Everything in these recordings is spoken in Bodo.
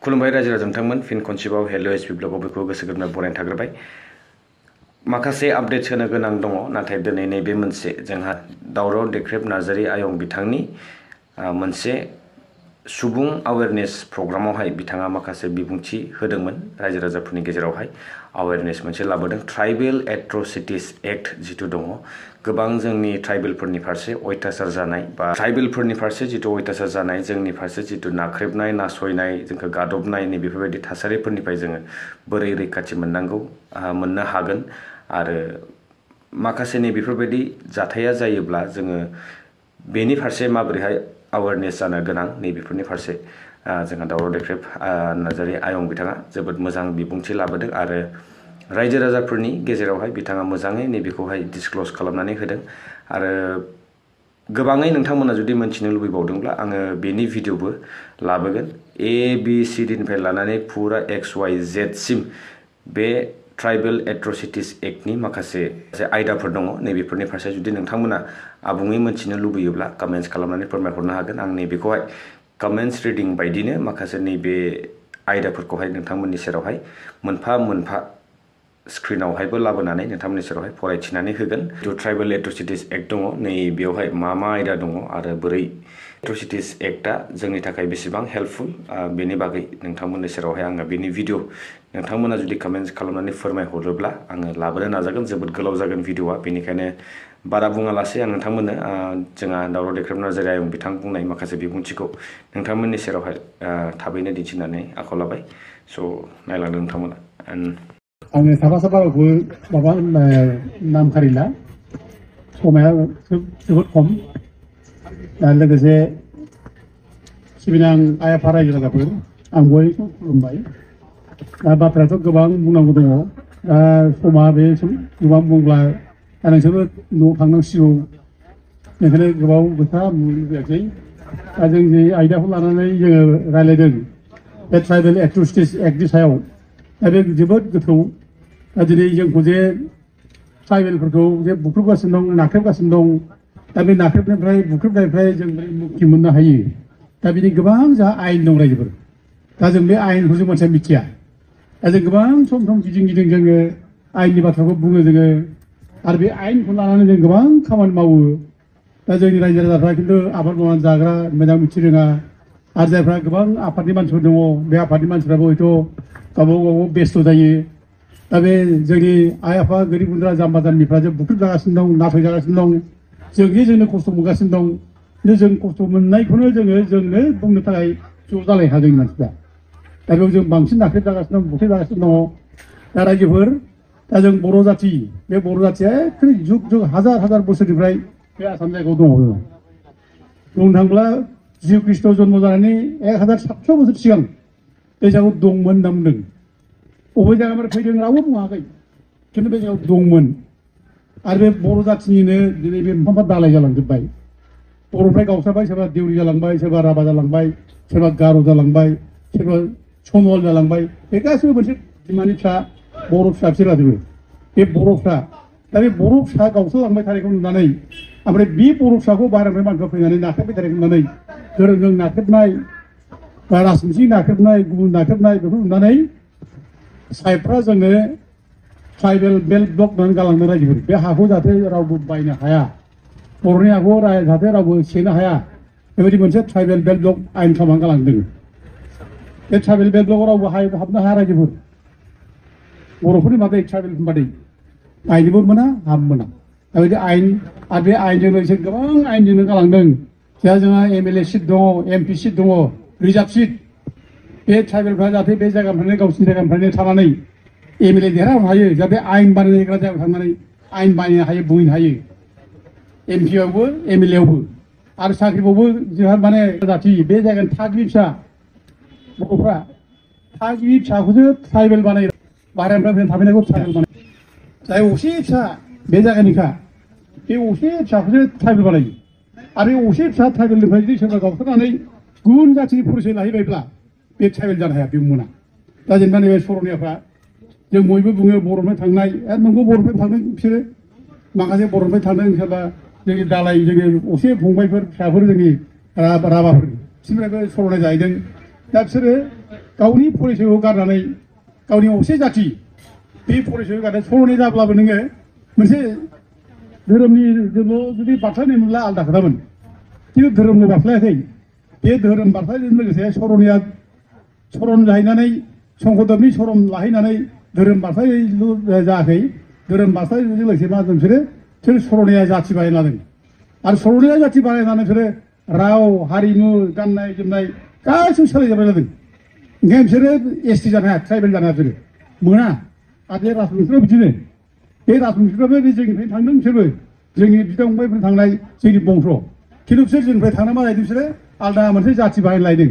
खुलुमबाय रायजो राजा नोंथांमोन फिन खनसेबाव हेल'सबvlog बेखौ गोसो गोरबोनिफ्राय बरायना थाग्रोबाय माखासे आपडेट्स होनो गोनां दङ नाथाय दिनै नैबे मोनसे जोंहा दावराव देख्रेब नार्जारी आयं बिथांनि मोनसे सुबुं अवेयरनेस प्रग्रामावहाय बिथाङा माखासे बिबुंथि होदोंमोन रायजो राजाफोरनि गेजेरावहाय अवेयरनेस मोनसे लाबोदों ट्राइबेल एट्रोसिटिस एक्ट जिथु दङ गोबां जोंनि ट्राइबेलफोरनि फारसे अयथासार जानाय बा ट्राइबेलफोरनि फारसे जिथु अयथासार जानाय जोंनि फारसे जिथु नाख्रेबनाय नासयनाय जोंखौ गादबनाय नै बेफोरबायदि थासारिफोरनिफ्राय जोङो बोरै रैखाथि मोननांगौ मोननो हागोन आरो माखासे नै बेफोरबायदि जाथाया जायोब्ला जोङो बेनि फारसे माबोरैहाय अवेयरनेस जानो गोनां नै बेफोरनि फारसे जोंहा दावराव देख्रेब नार्जारी आयं बिथाङा जोबोद मोजां बिबुंथि लाबोदों आरो रायजो राजाफोरनि गेजेरावहाय बिथाङा मोजाङै नैबेखौहाय डिसक्लोज खालामनानै होदों आरो गोबाङै नोंथांमोना जुदि मोनथिनो लुबैबावदोंब्ला आङो बेनि भिडिअबो लाबोगोन ABCD निफ्राय लानानै फुरा XYZ सिम बे ट्राइबेल एट्रोसिटिस एक्टनि माखासे आयदाफोर दङ नैबेफोरनि फारसे जुदि नोंथांमोना आबुङै मोनथिनो लुबैयोब्ला कमेन्ट्स खालामनानै फोरमायहरनो हागोन आं नैबेखौहाय कमेन्ट्स रिडिं बायदिनो माखासे नैबे आयदाफोरखौहाय नोंथांमोननि सेरावहाय मोनफा मोनफा स्क्रिनावहायबो लाबोनानै नोंथांमोननि सेरावहाय फरायथिनानै होगोन जिथु ट्राइबेल एट्रोसिटिस एक्ट दङ नै बेयावहाय मा आयदा दङ आरो बोरै एट्रोसिटिस एक्टआ जोंनि थाखाय बेसेबां हेल्पफुल बेनि बागै नोंथांमोननि सेरावहाय आङो बेनि भिडिअ नोंथांमोना जुदि कमेन्ट्स खालामनानै फोरमायहरोब्ला आङो लाबोनो नाजागोन जोबोद गोलाव जागोन भिडिअआ बेनिखायनो बारा बुङालासे आं नोंथांमोननो जोंहा दावराव देख्रेब नार्जारी आयं बिथां बुंनाय माखासे बिबुंथिखौ नोंथांमोननि सेरावहाय थाबैनो दिन्थिनानै आखायाव लाबाय स' नायलांदो नोंथांमोना आङो साफा साफाखौ माबा नाम खारिला समाया जोबोद खम लोगोसे सिबिनां आइ आफा रायजो राजाफोर आं बयखौ खुलुमबाय दा बाथ्रायाथ' गोबां बुंनांगौ दङ दा समा बे गोबां बुंब्ला दा नोंसोरबो न'आव थांनांसिगौ बेखायनो गोबाव खोथा बुंनो लुबैयाखै दा जों जे आयदाखौ लानानै जोङो रायज्लायदों बे ट्राइबेल एट्रोसिटिस एक्टनि सायाव दा बे जोबोद गोथौ दा दिनै जोंखौ जे ट्राइबेलफोरखौ जे बुख्रुबगासिनो दं नाख्रेबगासिनो दं दा बे नाख्रेबनायनिफ्राय बुख्रुबनायनिफ्राय जों मुक्ति मोननो हायो दा बिनि गोबां जोंहा आयेन दं रायजोफोर दा जों बे आयेनखौ जों मानसिया मिथिया दा जों गोबां सम सम गिदिं गिदिं जोङो आयेननि बाथ्राखौ बुङो जोङो आरो बे आयेनखौ लानानै जों गोबां खामानि मावो दा जोंनि रायजो राजाफ्रा खिन्थु आबाद मावनानै जाग्रा मोजां मिथि रोङा आरो जायफ्रा गोबां आफादनि मानसिफोर दङ बे आफादनि मानसिफ्राबो हयथ' गावबागाव बेस्थ' जायो दा बे जोंनि आइ आफा गोरिब गुन्द्रा जाम्बा जाम्बिफ्रा जे बुख्रुब जागासिनो दं नासय जागासिनो दं जोंनो खस्थ' मोनगासिनो दं खिन्थु जों खस्थ' मोननायखौनो जोंनो बुंनो थाखाय ज' जालायहा जोंनि मानसिफ्रा दा बेयाव जों बांसिन नाख्रेब जागासिनो दं बुख्रुब जागासिनो दङ दा रायजोफोर दा जों बर' जाथि बे बर' जाथिया एखेबारे जुग जुग हाजार हाजार बोसोरनिफ्राय बे आसाम जायगायाव दङ बुंनो थाङोब्ला जिशु ख्रिस्ट' जन्म जानायनि 1700 बोसोर सिगां बे जायगायाव दंमोन होनना बुंदों बबे जायगानिफ्राय फैदों रावबो बुङाखै खिन्थु बे जायगायाव दंमोन आरो बे बर' जाथिनिनो दिनै बे मोनफा मोनफा दालाय जालांजोब्बाय बर'निफ्राय गावस्राबाय सोरबा देउरि जालांबाय सोरबा राभा जालांबाय सोरबा गार' जालांबाय सोरबा सनवाल जालांबाय बे गासैबो मोनसे बिमानि फिसा बर' फिसा बिसोर जाजोबो बे बर'फ्रा दा बे बर' फिसा गावस्रालांबाय थानायखौ नुनानै ओमफ्राय बे बर' फिसाखौ बाहेरानिफ्राय मानसिफ्रा फैनानै नाख्रेबबाय थानायखौ नुनानै गोरोंजों नाख्रेबनाय बा राजनिथि नाख्रेबनाय गुबुन नाख्रेबनाय बेखौ नुनानै साहेबफ्रा जोंनो ट्राइबेल बेल्ट ब्लक होननानै गालांदों रायजोफोर बे हाखौ जाहाथे रावबो बायनो हाया बर'नि हाखौ जाहाथे रावबो सेनो हाया बेबायदि मोनसे ट्राइबेल बेल्ट ब्लक आयेन खालामनानै गालांदों बे ट्राइबेल बेल्ट ब्लकआव रावबो हाबनो हाया रायजोफोर बर'फोरनि बादै ट्राइबेलफोरनि बादै आयेनबो मोना हाबनो मोना बेबायदि आयेन आरो बे आयेनजों लोगोसे गोबां आयेनजोंनो गालांदों जोंहा MLA सिट दङ MP सिट दङ रिजार्भ सिट बे ट्राइबेलफ्रा जाहाथे बे जायगानिफ्रायनो गावसिनि जायगानिफ्रायनो थानानै MLA देरहानो हायो जाहाथे आयेन बानायग्रा जायगायाव थांनानै आयेन बानायनो हायो बुंनो हायो MP आवबो MLA आवबो आरो साख्रिबावबो जोंहा माने जाथि बे जायगानि थागिबि फिसा बर'फ्रा थागिबि फिसाखौसो ट्राइबेल बानायो बाहेरानिफ्राय थाफैनायखौ ट्राइबेल बानायो जाय असे फिसा बे जायगानिखा बे असे फिसाखौसो ट्राइबेल बानायो आरो बे असे फिसा ट्राइबेलनिफ्राय जुदि सोरबा गावस्रानानै गुबुन जाथिनि परिचय लाहैबायब्ला बे ट्राइबेल जानो हाया बे मोना दा जेनेबा नैबे सर'नियाफ्रा जों बयबो बुङो बर'निफ्राय थांनाय नंगौ बर'निफ्राय थांदों बिसोरो माखासे बर'निफ्राय थांदों सोरबा जोंनि दालाय जोंनि असे फंबायफोर फिसाफोर जोंनि राभाफोर बिसोरनिफ्रायबो सर'नाय जाहैदों दा बिसोरो गावनि परिचयखौ गारनानै गावनि असे जाथि बे परिचयखौ गारनानै सर'नि जाब्लाबो नोङो मोनसे धोरोमनि जुदि बारस्लायनाय मोनब्ला आलादा खोथामोन खिन्थु धोरोमनि बारस्लायाखै बे धोरोम बारस्लायनायजों लोगोसे सर'निया सरन जाहैनानै शंकरदेबनि सरन लाहैनानै धोरोम बारस्लायनायल' जायाखै धोरोम बारस्लायनायजों लोगोसे मा जादों बिसोर सर'निया जाथि बानायना लादों आरो सर'निया जाथि बानायनानै बिसोरो राव हारिमु गाननाय जोमनाय गासिबो सोलायजोबनाय जादों ओंखायनो बिसोरो एसटि जानो हाया ट्राइबेल जानो हाया बिसोरो मोना आरो बे राजबंशिफ्राबो बिदिनो बे राजबंशिफ्राबो जोंनिफ्राय थांदों बिसोरबो जोंनि बिदा फंबायफोर थांनाय जोंनि बंश खिन्थु बिसोर जोंनिफ्राय थांनो मा जाहैदों बिसोरो आलादा मोनसे जाथि बानायना लायदों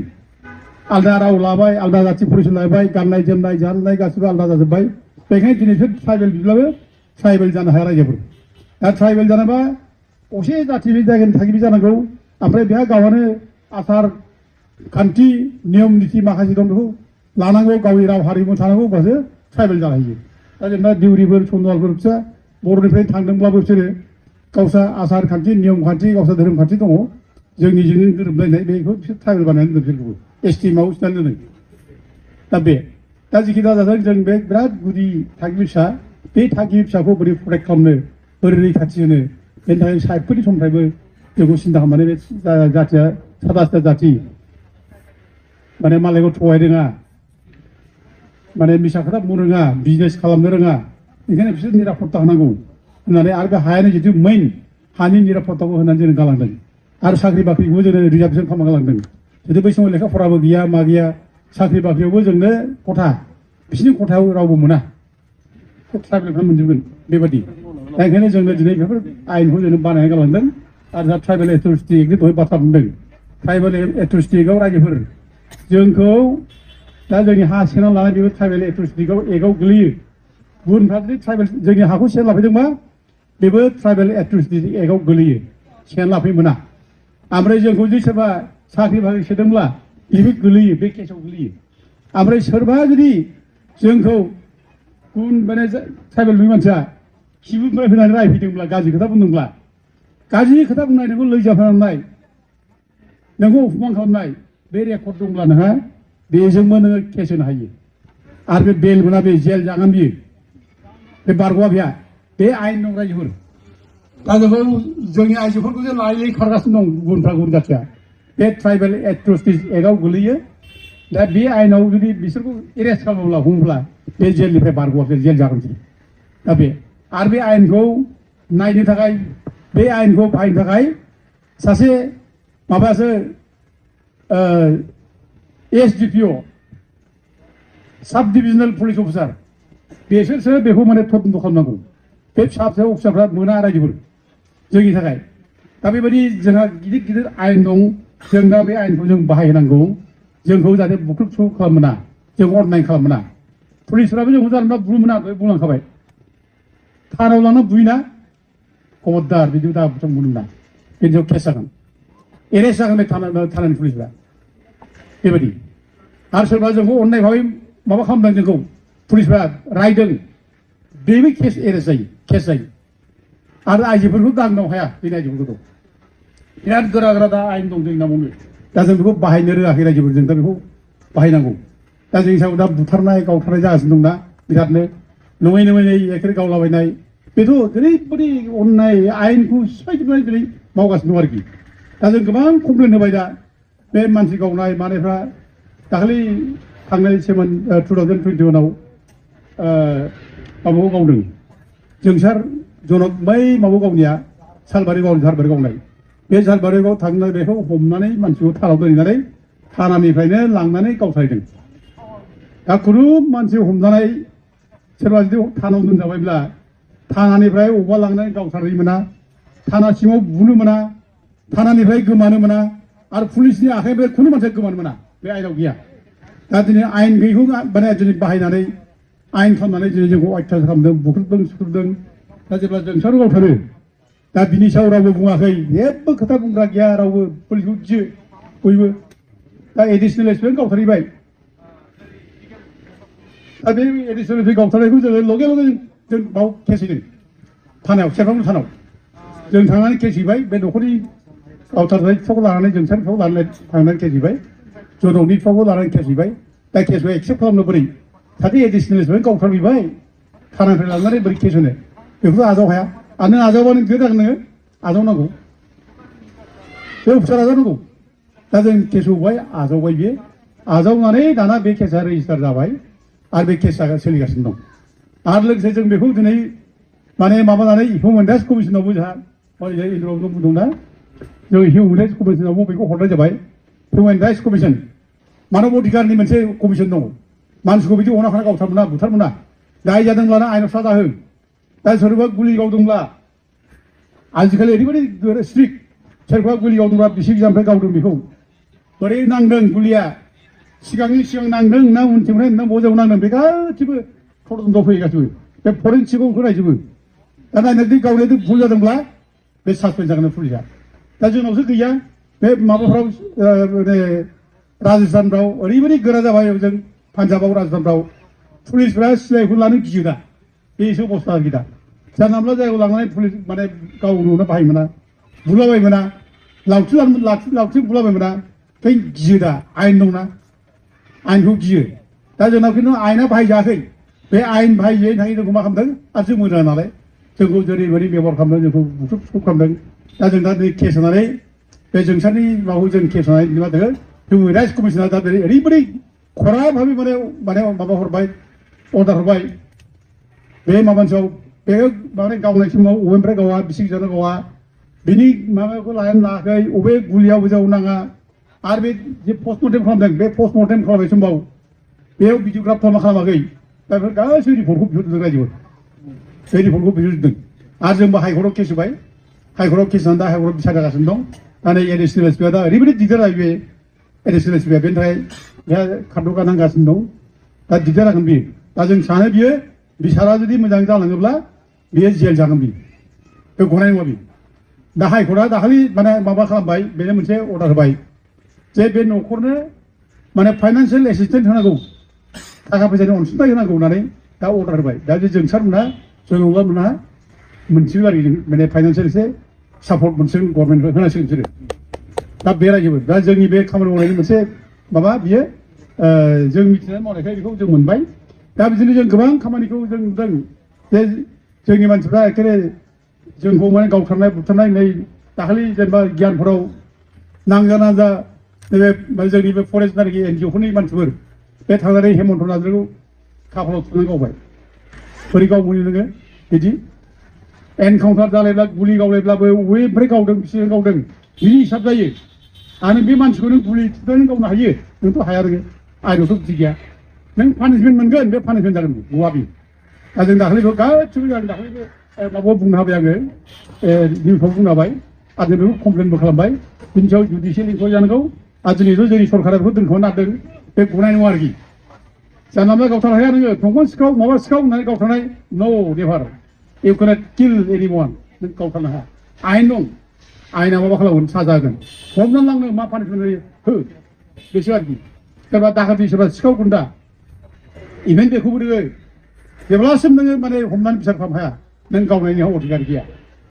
आलादा राव लाबाय आलादा जाथि परिचय लाबाय गाननाय जोमनाय जानाय गासिबो आलादा जाजोब्बाय बेखायनो दिनै बिसोर ट्राइबेल बिब्लाबो ट्राइबेल जानो हाया रायजोफोर दा ट्राइबेल जानोबा असे जाथि बे जायगानि थागिबि जानांगौ ओमफ्राय बेहा गावहानो आसार खान्थि नियम निथि माखासे दं बेखौ लानांगौ गावनि राव हारिमु थानांगौ अब्लासो ट्राइबेल जानो हायो दा जेनेबा दिउरिफोर सनवालफोर बिसोर बर'निफ्राय थांदोंब्लाबो बिसोरो गावसा आसार खान्थि नियम खान्थि गावसा धोरोम खान्थि दङ जोंनिजोंनो गोरोबलायनाय बेखौ बिसोर ट्राइबेल बानायनानै दोनदों बिसोरखौबो एसटि माबायाव सोनानै दोनदों दा जिखि जाजाथों जों बे बिराद गुदि थागिबि फिसा बे थागिबि फिसाखौ बोरै प्रटेक्ट खालामनो बोरै रैखाथि होनो बेनि थाखाय साइडफोरनि समनिफ्रायबो जोंखौ सिन्था खालामनानै बे जाथिया सादा सिदा जाथि माने मालायखौ थगाय रोङा माने मिसा खोथा बुंनो रोङा बिजनेस खालामनो रोङा ओंखायनो बिसोर निरापत्ता होनांगौ होननानै आरो बे हायानो जिथु मेइन हानि निरापत्ताखौ होनानै जों गालांदों आरो साख्रि बाख्रिखौबो जोङो रिजार्भेसन खालामना गालांदों जुदि बै समाव लेखा फराबो गैया मा गैया साख्रि बाख्रियावबो जोंनो खथा बिसिनि खथायाव रावबो मोना ट्राइबेलफ्रा मोनजोबगोन बेबायदि दा ओंखायनो जोंनो दिनै बेफोर आयेनखौ जोङो बानायना गालांदों आरो दा ट्राइबेल एट्रसिटि एक्टनि दहाय बाथ्रा बुंदों ट्राइबेल एट्रसिटि एक्टआव रायजोफोर जोंखौ दा जोंनि हा सेनाव लानाय बेबो ट्राइबेल एट्रसिटि एक्टआव गोलैयो गुबुनफ्रा जुदि ट्राइबेल जोंनि हाखौ सेन लाफैदोंबा बेबो ट्राइबेल एट्रसिटि एक्टआव गोलैयो सेन लाफै मोना ओमफ्राय जोंखौ जुदि सोरबा साख्रि बाख्रि सोदोंब्ला बेबो गोलैयो बे केसाव गोलैयो ओमफ्राय सोरबा जुदि जोंखौ गुबुन माने ट्राइबेलनि मानसिया खिबुनिफ्राय फैनानै रायफैदोंब्ला गाज्रि खोथा बुंदोंब्ला गाज्रि खोथा बुंनाय नोंखौ लैजा फोनांनाय नोंखौ अपमान खालामनाय बे रेकर्ड दंब्ला नोंहा बेजोंबो नोङो केस होनो हायो आरो बे बेल मोना बे जेल जागोन बियो बे बारग'आ बेहा बे आयेन दं रायजोफोर दा जोंनि आइजोफोरखौ जे लायै लायै खारगासिनो दं गुबुनफ्रा गुबुन जाथिया बे ट्राइबेल एट्रसिटिस एक्टआव गोलैयो दा बे आयेनाव जुदि बिसोरखौ एरेस्ट खालामोब्ला हमोब्ला बे जेलनिफ्राय बारग'आखै जेल जागोनसै दा बे आरो बे आयेनखौ नायनो थाखाय बे आयेनखौ बाहायनो थाखाय सासे माबासो एसडिपिअ साब डिभिजनेल पुलिस अफिसार बेसोरसो बेखौ माने तदन्त खालामनांगौ बे फिसा फिसा अफिसारफ्रा मोना रायजोफोर जोंनि थाखाय दा बेबायदि जोंहा गिदिर गिदिर आयेन दं जों दा बे आयेनखौ जों बाहायनांगौ जोंखौ जाहाथे बुख्रुब सुख्रुब खालामनो मोना जों अननाय खालामनो मोना पुलिसफ्राबो जोंखौ जानोब्ला बुनो मोना बुंलांखाबाय थानायाव लांना बुयोना खबरदार बिदि दा बुथां बुनो मोना बिदियाव केस जागोन एरेस्ट जागोन बे थानानि पुलिसफ्रा बेबायदि आरो सोरबा जोंखौ अननाय भाबै माबा खालामदों जोंखौ पुलिसफ्रा रायदों बेबो केस एरेस्ट जायो केस जायो आरो आइजोफोरखौ दांनो हाया जोंनि आइजोफोरखौ बिराद गोरा गोरा दा आयेन दं जोंनि नामावनो दा जों बेखौ बाहायनो रोङाखै रायजोफोर जों दा बेखौ बाहायनांगौ दा जोंनि सायाव दा बुथारनाय गावथारनाय जागासिनो दंना बिरादनो नङै नङै एखेरे गावलाबायनाय बेथ' ओरैबायदि अननाय आयेनखौ सिफायजोबनानै दिनै मावगासिनो दं आरोखि दा जों गोबां कमप्लेन होबाय दा बे मानसि गावनाय मानायफ्रा दाखालि थांनाय 2021आव माबाखौ गावदों जोंसार जनक बै माबाखौ गावनिया सालबारि गावनाय बे सालबारियाव थांनानै बेखौ हमनानै मानसिखौ थाराव दोनहैनानै थानानिफ्रायनो लांनानै गावथारदों दा खुनु मानसि हमजानाय सोरबा जुदि थानाव दोनजाबायब्ला थानानिफ्राय अबेबा लांनानै गावथारहैनो मोना थाना सिङाव बुनो मोना थानानिफ्राय गोमानो मोना आरो पुलिसनि आखाइनिफ्राय खुनु मानसिया गोमानो मोना बे आयेनाव गैया दा दिनै आयेन गैयैखौ माने दिनै बाहायनानै आयेन खालामनानै दिनै जोंखौ अयथासार खालामदों बुख्रुबदों सुख्रुबदों दा जेब्ला जोंसार गावथारो दा बिनि सायाव रावबो बुङाखै जेबो खोथा बुंग्रा गैया रावबो पुलिसखौ गियो बयबो दा एडिसनेल एसपियानो गावथारहैबाय दा बे एडिसनेल एसपि गावथारनायखौ जोङो लगे लगे जों बाव केस हैदों थानायाव सेरफांगुरि थानायाव जों थांनानै केस हैबाय बे न'खरनि गावथारनायखौ लानानै जोंसारखौ लानानै थांनानै केस हैबाय जदौनि बिफांखौ लानानै केस हैबाय दा केसखौ एक्सेप्ट खालामनो बोरै सासे एडिसनेल गावथारबिबाय थानानिफ्राय लांनानै बोरै केस होनो बेखौथ' आजाव हाया आरो नों आजावबा नों गोदान नोङो आजावनांगौ बे अफिसार आजावनांगौ दा जों केस होबाय आजावबाय बियो आजावनानै दाना बे केसा रेजिस्टार जाबाय आरो बे केसा सोलिगासिनो दं आरो लोगोसे जों बेखौ दिनै माने माबानानै हिउमेन राइट्स कमिसनावबो जोंहा इन्द्रआव बुंदोंना जों हिउमेन राइट्स कमिसनावबो बेखौ हरनाय जाबाय हिउमेन राइट्स कमिसन मानब अधिकारनि मोनसे कमिसन दङ मानसिखौ बिदि अना खाना गावथारमोना बुथारमोना दाय जादोंब्लाना आयेनाव साजा हो दा सोरबा गुलि गावदोंब्ला आजिखालि ओरैबायदि स्ट्रिक्ट सोरबा गुलि गावदोंब्ला बेसे गोजाननिफ्राय गावदों बेखौ बोरै नांदों गुलिया सिगांनि सिगां नांदों ना उनथिंनिफ्राय ना बजायाव नांदों बे गासिबो तदन्त फैयो गासिबो बे फरेन्सिकखौ नायजोबो दा नायनानै गावनाय भुल जादोंब्ला बे सासपेन्ड जागोन पुलिसा दा जोंनावसो गैया बे माबाफ्राव राजस्थानफ्राव ओरैबायदि गोरा जाबाय जों पान्जाबाव राजस्थानफ्राव पुलिसफ्रा सिलाइखौ लानो गियो दा बेसो अबस्था आरोखि दा जानला मोनला जायगायाव लांनानै पुलिस माने गावनो बाहायमोना बुलाबायमोना लावथि बुलाबायमोना बे गियो दा आयेन दंना आयेनखौ गियो दा जोंनाव खिन्थु आयेना बाहायजायाखै बे आयेन बाहाययै थाङै जोंखौ मा खालामदों आरो जों मोजां नालाय जोंखौ जेरैबायदि बेबहार खालामदों जोंखौ बुख्रुब खालामदों दा जों दा केस होनानै बे जोंसारनि माबाखौ जों केस होनानै मा होनो हिउमेन राइट्स कमिसना दा ओरैबायदि खरा भाबै माने माबा हरबाय अर्डार हरबाय बे माबानि सायाव बे माने गावनाय समाव अबेनिफ्राय गावा बेसे गोजानाव गावा बिनि माबाखौ लायानो लायाखै अबे गुलियाव गोजाव नाङा आरो बे जे पस्टमर्टेम खालामदों बे पस्टमर्टेम खालामनाय समाव बेयाव भिडिअग्राफ खालामाखै दा बेफोर गासैबो रिपर्टखौ बिहरजोबदों रायजोआव बे रिपर्टखौ बिहरजोबदों आरो जोंबो हाइकर्टआव केस होबाय हाइकर्टआव केस होनानै दा हाइकर्टआव बिसार जागासिनो दं दा नै एडिसनेल एसपिआ दा ओरैबायदि दिगदार जायो बे एडिसनेल एसपिआ बेनि थाखाय बेहा खारद'गा नांगासिनो दं दा दिगदार जागोन बियो दा जों सानो बियो बिसारा जुदि मोजां जालाङोब्ला बियो जेल जागोन बियो बे गनाय नङा बियो दा हाइकर्टआ दाखालि माने माबा खालामबाय बेनो मोनसे अर्डार होबाय जे बे न'खरनो माने फाइनान्सियेल एसिस्टेन्ट होनांगौ थाखा फैसानि अनसुंथाइ होनांगौ होननानै दा अर्डार होबाय दा जे जोंसार मोनहा जोंनावबा मोनहा मोनसिगोन आरोखि माने फाइनान्सियेल एसे सापर्ट मोनसिगोन गभर्नमेन्टनिफ्राय होनांसिगोन बिसोरो दा बे रायजोबो दा जोंनि बे खामानि मावनायनि मोनसे माबा बियो जों मिथिनानै मावनायखाय बेखौ जों मोनबाय दा बिदिनो जों गोबां खामानिखौ जों नुदों जे जोंनि मानसिफ्रा एखेबारे जोंखौ माने गावथारनाय बुथारनाय नै दाखालि जेनेबा गियानफोराव नांजा नांजा नैबे जोंनि बे फरेस्ट नारखि एनजिअफोरनि मानसिफोर बे थांनानै हेमन्त नार्जारिखौ खाफालाव थुनानै गावबाय बोरै गावमोनो नोङो बिदि एनकाउन्टार जालायब्ला गुलि गावलायब्लाबो अबेनिफ्राय गावदों बिसोर गावदों बिनि हिसाब जायो आरो बे मानसिखौ नों गुलि थुनानै गावनो हायो नोंथ' हाया नोङो आयेनावथ' बिदि गैया नों पानिशमेन्ट मोनगोन बे पानिशमेन्ट जागोन गवा बे दा जों दाखालिबो गासिबो जों दाखालिबो माबायाव बुंनो हाबाय आङो निउसआव बुंनो हाबाय आरो जों बेखौ कमप्लेनबो खालामबाय बिनि सायाव जुडिसियेल इनकुवारि जानांगौ आरो दिनैथ' जोंनि सरकारा बेखौ दोनखोमानो नागिरदों बे गनाय नङा आरोखि जानला मोनला गावथारनो हाया नोङो दंफां सिखाव माबा सिखाव होननानै गावथारनाय नो नेभार इउ केनट किल एनिवान नों गावथारनो हाया आयेन दं आयेना माबा खालामगोन साजा होगोन हमनानै लांनो मा पानिशमेन्ट होयो हो बेसो आरोखि सोरबा दाखाथि सोरबा सिखाव गुन्दा इभेन बेखौबो नोङो जेब्लासिम नोङो माने हमनानै बिसार खालामनो हाया नों गावनायनि अधिकार गैया